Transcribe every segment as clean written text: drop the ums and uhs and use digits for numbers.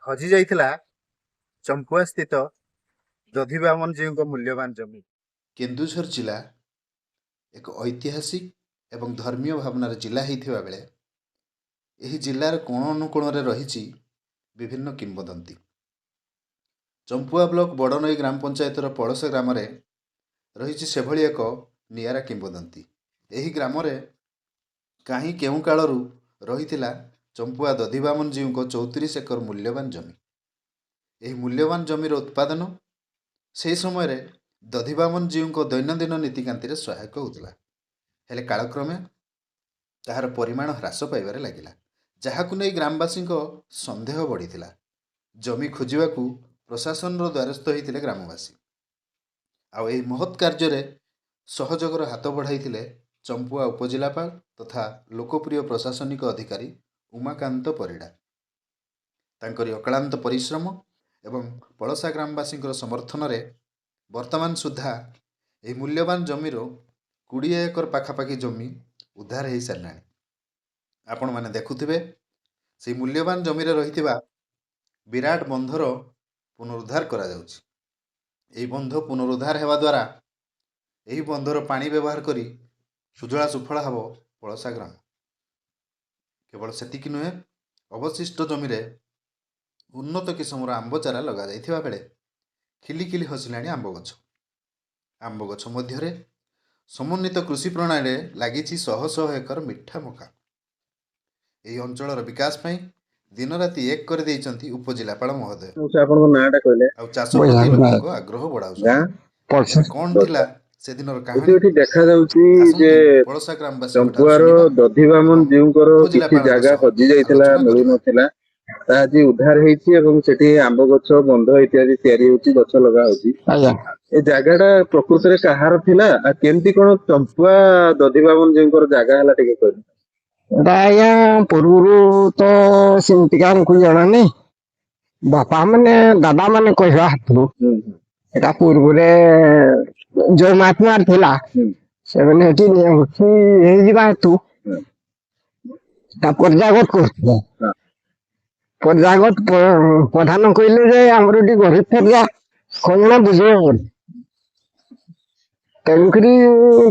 ହଜି ଯାଇଥିଲା ଚମ୍ପୁଆ ସ୍ଥିତ ଦଧିବାମନ ଜୀଉଙ୍କ ମୂଲ୍ୟବାନ ଜମି। କେନ୍ଦୁଝର ଜିଲ୍ଲା ଏକ ଐତିହାସିକ ଏବଂ ଧର୍ମୀୟ ଭାବନାର ଜିଲ୍ଲା ହେଇଥିବା ବେଳେ ଏହି ଜିଲ୍ଲାର କୋଣ ଅନୁକୋଣରେ ରହିଛି ବିଭିନ୍ନ କିମ୍ବଦନ୍ତୀ। ଚମ୍ପୁଆ ବ୍ଲକ ବଡ଼ନଈ ଗ୍ରାମ ପଞ୍ଚାୟତର ପଳସ ଗ୍ରାମରେ ରହିଛି ସେଭଳି ଏକ ନିଆରା କିମ୍ବଦନ୍ତୀ। ଏହି ଗ୍ରାମରେ କାହିଁ କେଉଁ କାଳରୁ ରହିଥିଲା ଚମ୍ପୁଆ ଦଧିବାମନ ଜୀଉଙ୍କ 34 ଏକର ମୂଲ୍ୟବାନ ଜମି। ଏହି ମୂଲ୍ୟବାନ ଜମିର ଉତ୍ପାଦନ ସେହି ସମୟରେ ଦଧିବାମନ ଜୀଉଙ୍କ ଦୈନନ୍ଦିନ ନୀତିକାନ୍ତିରେ ସହାୟକ ହେଉଥିଲା। ହେଲେ କାଳକ୍ରମେ ତାହାର ପରିମାଣ ହ୍ରାସ ପାଇବାରେ ଲାଗିଲା, ଯାହାକୁ ନେଇ ଗ୍ରାମବାସୀଙ୍କ ସନ୍ଦେହ ବଢ଼ିଥିଲା। ଜମି ଖୋଜିବାକୁ ପ୍ରଶାସନର ଦ୍ୱାରସ୍ଥ ହୋଇଥିଲେ ଗ୍ରାମବାସୀ। ଆଉ ଏହି ମହତ୍ କାର୍ଯ୍ୟରେ ସହଯୋଗର ହାତ ବଢ଼ାଇଥିଲେ ଚମ୍ପୁଆ ଉପଜିଲ୍ଲାପାଳ ତଥା ଲୋକପ୍ରିୟ ପ୍ରଶାସନିକ ଅଧିକାରୀ ଉମାକାନ୍ତ ପରିଡ଼ା। ତାଙ୍କରି ଅକ୍ଳାନ୍ତ ପରିଶ୍ରମ ଏବଂ ପଳସା ଗ୍ରାମବାସୀଙ୍କର ସମର୍ଥନରେ ବର୍ତ୍ତମାନ ସୁଦ୍ଧା ଏହି ମୂଲ୍ୟବାନ ଜମିର 20 ଏକର ପାଖାପାଖି ଜମି ଉଦ୍ଧାର ହୋଇସାରିଲାଣି। ଆପଣମାନେ ଦେଖୁଥିବେ ସେଇ ମୂଲ୍ୟବାନ ଜମିରେ ରହିଥିବା ବିରାଟ ବନ୍ଧର ପୁନରୁଦ୍ଧାର କରାଯାଉଛି। ଏହି ବନ୍ଧ ପୁନରୁଦ୍ଧାର ହେବା ଦ୍ୱାରା ଏହି ବନ୍ଧର ପାଣି ବ୍ୟବହାର କରି ସୁଜଳା ସୁଫଳା ହେବ ପଳସା ଗ୍ରାମ। କେବଳ ସେତିକି ନୁହେଁ, ଅବଶିଷ୍ଟ ଜମିରେ ଉନ୍ନତ କିସମର ଆମ୍ବ ଚାରା ଲଗାଯାଇଥିବା ବେଳେ ଖିଲି ଖିଲି ହସିଲାଣି ଆମ୍ବ ଗଛ। ଆମ୍ବ ଗଛ ମଧ୍ୟରେ ସମନ୍ୱିତ କୃଷି ପ୍ରଣାଳୀରେ ଲାଗିଛି ଶହ ଶହ ଏକର ମିଠା ମକା। ଏହି ଅଞ୍ଚଳର ବିକାଶ ପାଇଁ ଦିନରାତି ଏକ କରିଦେଇଛନ୍ତି ଉପଜିଲ୍ଲାପାଳ ମହୋଦୟ। ସେ ଆପଣଙ୍କ ନାଁ ଟା କହିଲେ? ଆଉ ଚାଷ ପ୍ରତି ଲୋକଙ୍କ ଆଗ୍ରହ ବଢ଼ାଉଛନ୍ତି। ଗାଁ? ତେବେ କଣ ଥିଲା ସେଦିନର ଏଠି କାହାଣୀ, ଏଠି ଦେଖାଯାଉଛି ଯେ ଆସନ୍ତୁ ପଳସା ଗ୍ରାମବାସୀଙ୍କ ଠାରୁ ଚମ୍ପୁଆର ଶୁଣିବା ଦଧିବାମନ ଏବଂ ଜୀଉଙ୍କର କିଛି ଉପଜିଲ୍ଲାପାଳଙ୍କ ଜାଗା ସହ ହଜି ଯାଇଥିଲା, ଆଲୋଚନା କରିବା। ମିଳୁନଥିଲା, ତା ଆଜି ଉଦ୍ଧାର ହେଇଛି ଏବଂ ସେଠି ଆମ୍ବ ଗଛ, ବନ୍ଧ ଇତ୍ୟାଦି ତିଆରି ହଉଛି, ଗଛ ଲଗା ହଉଛି। ଆଜ୍ଞା। ଏ ଜାଗା ଟା ପ୍ରକୃତରେ କାହାର ଥିଲା ଆଉ କେମିତି କଣ ଚମ୍ପୁଆ ଦଧିବାମନ ଜୀଉଙ୍କର ଜାଗା ହେଲା ଟିକେ କହିଲେ? ଏଟା ଆଜ୍ଞା ପୂର୍ବରୁ ତ ସେମିତିକା ଆମକୁ ଜଣା ନାହିଁ, ବାପା ମାନେ ଦାଦା ମାନେ କହିବା ହାତରୁ ଏଟା ପୂର୍ବରେ ଯୋଉ ମହାତ୍ମା ଥିଲା ସେମାନେ ଏଠି ହେଇଯିବା ହେତୁ ତା ପର୍ଯାଗତ କରୁଥିଲେ। ପର୍ଯାଗତ ପ୍ରଧାନ କହିଲେ ଯେ ଆମର ଏଠି ଗରିବ ଫେରିଆ କଣ ବୁଝିବ ବୋଲି, ତେଣୁକରି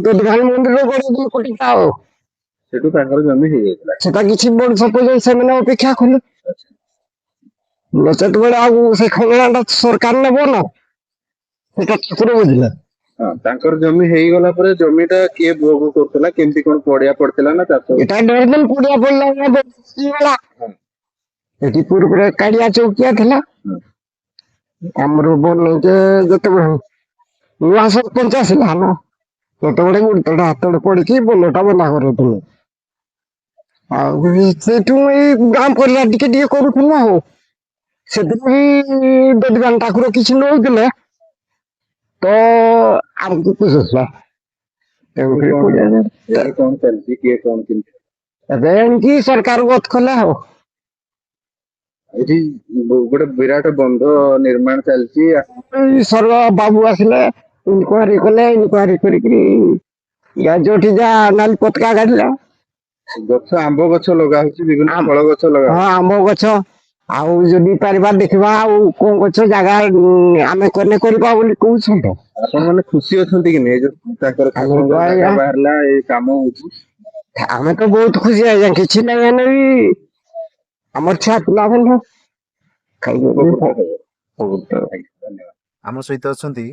ଦଧିବାମନ ମନ୍ଦିର ଗଢ଼ିଦେଲେ କୋଟିଟା। ଆଉ ସେଠୁ ତାଙ୍କର ଜମି ହେଇଯାଇଥିଲା। ସେଟା କିଛି ବର୍ଷ ପର୍ଯ୍ୟନ୍ତ ସେମାନେ ଅପେକ୍ଷା କଲେ, ନଚେତ ବେଳେ ଆଉ ସେ ଖଞ୍ଜଣାଟା ସରକାର ନେବ ନା, ସେଟା ଠାକୁର ବୁଝିଲେ। ହଁ, ତାଙ୍କର ଜମି ହେଇଗଲା ପରେ ଜମିଟା କିଏ ଭୋଗ କରୁଥିଲା, କେମିତି କଣ ପଡିଆ ପଡିଥିଲା ନା ଚାଷ? ଏଟା ଡରିଦେଲେ ପଡିଆ ପଡିଲା ନା ହେଇଗଲା। ଏଠି ପୂର୍ବରେ କାଳିଆ ଚୌକିଆ ଥିଲା ଆମର ବନେଇକେ। ଯେତେବେଳେ ନୂଆ ସରପଞ୍ଚ ଆସିଲା ନା, ସେତେବେଳେ ଗୋଟେ ହାତରେ ପଡିକି ବନଟା ବନ୍ଧା କରୁଥିଲେ। ଆଉ ସେଇଠୁ ଏଇ ଗାଁ ପରିବା ଟିକେ ଟିକେ କରୁଥିଲୁ। ଆଉ ସେଥିରୁ ବି ଦଧିବାନ ଠାକୁର କିଛି ନଉଥିଲେ ତ ଆମକୁ ପୋଷୁଥିଲା। ତେଣୁକରି କଣ ପଡିଆ ଏବେ କଣ ଚାଲିଛି, କିଏ କଣ କେମିତି? ଏବେ ଏଣିକି ସରକାର ଗତ କଲେ ଆଉ ଏଠି ଗୋଟେ ବିରାଟ ବନ୍ଧ ନିର୍ମାଣ ଚାଲିଛି। ଏଇ ସର୍ବ ବାବୁ ଆସିଲେ, ଇନକ୍ୱାରି କଲେ, ଇନକ୍ୱାରି କରିକିରି ୟା ଯୋଉଠି ଯାହା ନାଲି ପତାକା କାଢିଲା। ଗଛ, ଆମ୍ବ ଗଛ ଲଗା ହଉଛି, ବିଭିନ୍ନ ଫଳ ଗଛ ଲଗା ହଁ, ଆମ୍ବ ଗଛ ଆଉ ଯଦି ପାରିବା ଦେଖିବା ଆଉ କୋଉ ଗଛ ଜାଗା ଆମେ କନେ କରିବା ବୋଲି କହୁଛନ୍ତି। ଆପଣ ମାନେ ଖୁସି ଅଛନ୍ତି କି ନାଇଁ, ଏ ଯୋଉ ତାଙ୍କର ଆମେ ଠାକୁରଙ୍କ ତ ଜାଗା ଆଜ୍ଞା ବାହାରିଲା, ଏ କାମ ହଉଛି? ଆମେ ତ ବହୁତ ଖୁସି ଆଜ୍ଞା। କିଛି ନାହିଁ ହେଲେ ବି ଆମର ଛୁଆ ପିଲା ଭଲ ଖାଇବେ। ଉପକୃତ ହେବେ। ବହୁତ। ଆଜ୍ଞା, ଧନ୍ୟବାଦ। ଆମ ସହିତ ଅଛନ୍ତି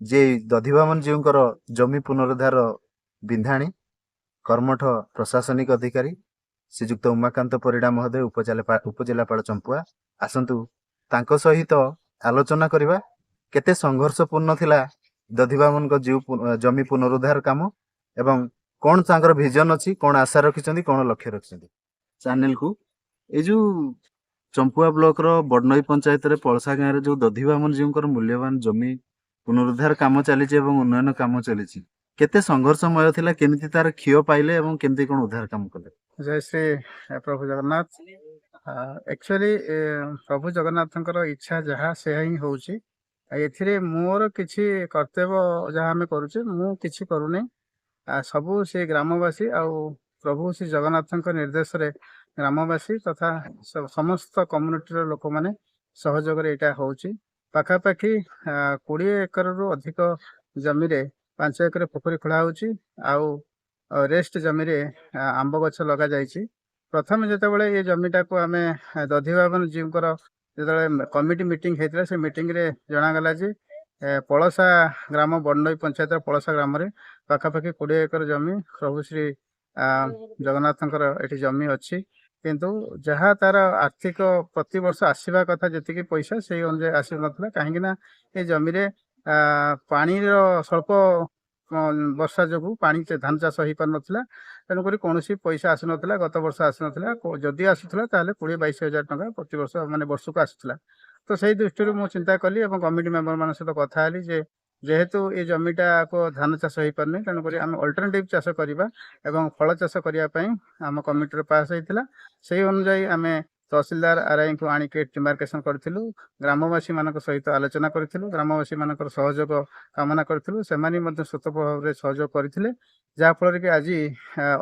ଯେ ଦଧିବାମନ ଜୀଉଙ୍କର ଜମି ପୁନରୁଦ୍ଧାର ବିନ୍ଧାଣୀ କର୍ମଠ ପ୍ରଶାସନିକ ଅଧିକାରୀ ଶ୍ରୀଯୁକ୍ତ ଉମାକାନ୍ତ ପରିଡ଼ା ମହୋଦୟ, ଉପଜିଲ୍ଲାପାଳ ଚମ୍ପୁଆ। ଆସନ୍ତୁ ତାଙ୍କ ସହିତ ଆଲୋଚନା କରିବା କେତେ ସଂଘର୍ଷପୂର୍ଣ୍ଣ ଥିଲା ଦଧିବାମନଙ୍କ ଜମି ପୁନରୁଦ୍ଧାର କାମ ଏବଂ କଣ ତାଙ୍କର ଭିଜନ ଅଛି, କଣ ଆଶା ରଖିଛନ୍ତି, କଣ ଲକ୍ଷ୍ୟ ରଖିଛନ୍ତି। ଚ୍ୟାନେଲକୁ ଏଇ ଯୋଉ ଚମ୍ପୁଆ ବ୍ଲକର ବଡ଼ନଈ ପଞ୍ଚାୟତରେ ପଳସା ଗାଁରେ ଯୋଉ ଦଧିବାମନ ଜୀଉଙ୍କର ମୂଲ୍ୟବାନ ଜମି ପୁନରୁଦ୍ଧାର କାମ ଚାଲିଛି ଏବଂ ଉନ୍ନୟନ କାମ ଚାଲିଛି, କେତେ ସଂଘର୍ଷମୟ ଥିଲା, କେମିତି ତାର କ୍ଷୟ ପାଇଲେ ଏବଂ କେମିତି କଣ ଉଦ୍ଧାର କାମ କଲେ? ଜୟ ଶ୍ରୀ ପ୍ରଭୁ ଜଗନ୍ନାଥ। ଆକ୍ଚୁଆଲି ପ୍ରଭୁ ଜଗନ୍ନାଥଙ୍କର ଇଚ୍ଛା ଯାହା ସେୟା ହିଁ ହଉଛି। ଆଉ ଏଥିରେ ମୋର କିଛି କର୍ତ୍ତବ୍ୟ ଯାହା ଆମେ କରୁଛେ, ମୁଁ କିଛି କରୁନି। ସବୁ ସେ ଗ୍ରାମବାସୀ ଆଉ ପ୍ରଭୁ ଶ୍ରୀ ଜଗନ୍ନାଥଙ୍କ ନିର୍ଦ୍ଦେଶରେ ଗ୍ରାମବାସୀ ତଥା ସମସ୍ତ କମ୍ୟୁନିଟିର ଲୋକମାନେ ସହଯୋଗରେ ଏଇଟା ହଉଛି। ପାଖାପାଖି 20 ଏକରରୁ ଅଧିକ ଜମିରେ 5 ଏକର ପୋଖରୀ ଖୋଳା ହଉଛି ଆଉ ରେଷ୍ଟ ଜମିରେ ଆମ୍ବ ଗଛ ଲଗାଯାଇଛି। ପ୍ରଥମେ ଯେତେବେଳେ ଏ ଜମିଟାକୁ ଆମେ ଦଧିବାମନ ଜୀଉଙ୍କର ଯେତେବେଳେ କମିଟି ମିଟିଂ ହେଇଥିଲା, ସେ ମିଟିଂରେ ଜଣାଗଲା ଯେ ପଳସା ଗ୍ରାମ, ବଡ଼ନଈ ପଞ୍ଚାୟତର ପଳସା ଗ୍ରାମରେ ପାଖାପାଖି 20 ଏକର ଜମି ପ୍ରଭୁ ଶ୍ରୀ ଜଗନ୍ନାଥଙ୍କର ଏଠି ଜମି ଅଛି। କିନ୍ତୁ ଯାହା ତାର ଆର୍ଥିକ ପ୍ରତିବର୍ଷ ଆସିବା କଥା ଯେତିକି ପଇସା, ସେଇ ଅନୁଯାୟୀ ଆସୁନଥିଲା। କାହିଁକି ନା ଏ ଜମିରେ ପାଣିର ସ୍ୱଳ୍ପ ବର୍ଷା ଯୋଗୁଁ ପାଣି ଧାନ ଚାଷ ହେଇପାରୁନଥିଲା। ତେଣୁକରି କୌଣସି ପଇସା ଆସୁନଥିଲା। ଗତ ବର୍ଷ ଆସୁନଥିଲା। ଯଦି ଆସୁଥିଲା, ତାହେଲେ 20-22 ହଜାର ଟଙ୍କା ପ୍ରତିବର୍ଷ, ମାନେ ବର୍ଷକୁ ଆସୁଥିଲା। ତ ସେଇ ଦୃଷ୍ଟିରୁ ମୁଁ ଚିନ୍ତା କଲି ଏବଂ କମିଟି ମେମ୍ବର ମାନଙ୍କ ସହିତ କଥା ହେଲି ଯେ ଯେହେତୁ ଏ ଜମିଟାକୁ ଧାନ ଚାଷ ହେଇପାରୁନି, ତେଣୁକରି ଆମେ ଅଲ୍ଟରନେଟିଭ ଚାଷ କରିବା ଏବଂ ଫଳ ଚାଷ କରିବା ପାଇଁ ଆମ କମିଟିରେ ପାସ୍ ହେଇଥିଲା। ସେଇ ଅନୁଯାୟୀ ଆମେ ତହସିଲଦାର, ଆର୍ଆଇଙ୍କୁ ଆଣିକି ଡିମାର୍କେସନ କରିଥିଲୁ। ଗ୍ରାମବାସୀ ମାନଙ୍କ ସହିତ ଆଲୋଚନା କରିଥିଲୁ। ଗ୍ରାମବାସୀ ମାନଙ୍କର ସହଯୋଗ କାମନା କରିଥିଲୁ। ସେମାନେ ମଧ୍ୟ ସ୍ୱତଃ ଭାବରେ ସହଯୋଗ କରିଥିଲେ, ଯାହାଫଳରେ କି ଆଜି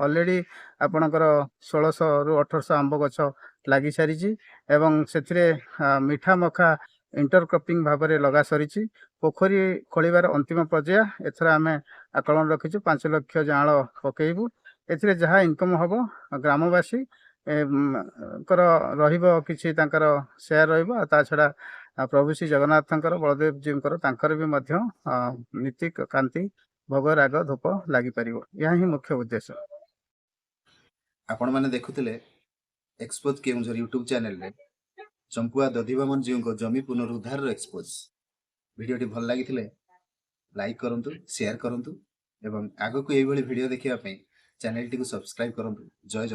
ଅଲରେଡ଼ି ଆପଣଙ୍କର 1600ରୁ 1800 ଆମ୍ବ ଗଛ ଲାଗି ସାରିଛି ଏବଂ ସେଥିରେ ମିଠା ମଖା ଇଣ୍ଟରକ୍ରପିଂ ଭାବରେ ଲଗା ସରିଛି। ପୋଖରୀ ଖୋଳିବାର ଅନ୍ତିମ ପର୍ଯ୍ୟାୟ। ଏଥର ଆମେ ଆକଳନ ରଖିଛୁ 5 ଲକ୍ଷ ଯାଆଁଳ ପକେଇବୁ। ଏଥିରେ ଯାହା ଇନକମ୍ ହବ, ଗ୍ରାମବାସୀ ଙ୍କର ରହିବ, କିଛି ତାଙ୍କର ସେୟାର ରହିବ। ଆଉ ତା ଛଡ଼ା ପ୍ରଭୁ ଶ୍ରୀ ଜଗନ୍ନାଥଙ୍କର, ବଳଦେବଜୀଙ୍କର, ତାଙ୍କର ବି ମଧ୍ୟ ନୀତି କାନ୍ତି, ଭୋଗ ରାଗ, ଧୂପ ଲାଗିପାରିବ। ଏହା ହିଁ ମୁଖ୍ୟ ଉଦ୍ଦେଶ୍ୟ। ଆପଣମାନେ ଦେଖୁଥିଲେ ଏକ୍ସପୋଜ କେଉଁଝର ୟୁଟ୍ୟୁବ୍ ଚ୍ୟାନେଲରେ ଚମ୍ପୁଆ ଦଧିବାମନ ଜୀଉଙ୍କ ଜମି ପୁନରୁଦ୍ଧାରର ଏକ୍ସପୋଜ। ଭିଡ଼ିଓଟି ଭଲ ଲାଗିଥିଲେ ଲାଇକ୍ କରନ୍ତୁ, ସେୟାର କରନ୍ତୁ ଏବଂ ଆଗକୁ ଏଇଭଳି ଭିଡ଼ିଓ ଦେଖିବା ପାଇଁ ଚ୍ୟାନେଲଟିକୁ ସବସ୍କ୍ରାଇବ୍ କରନ୍ତୁ। ଜୟ ଜଗନ୍ନାଥ।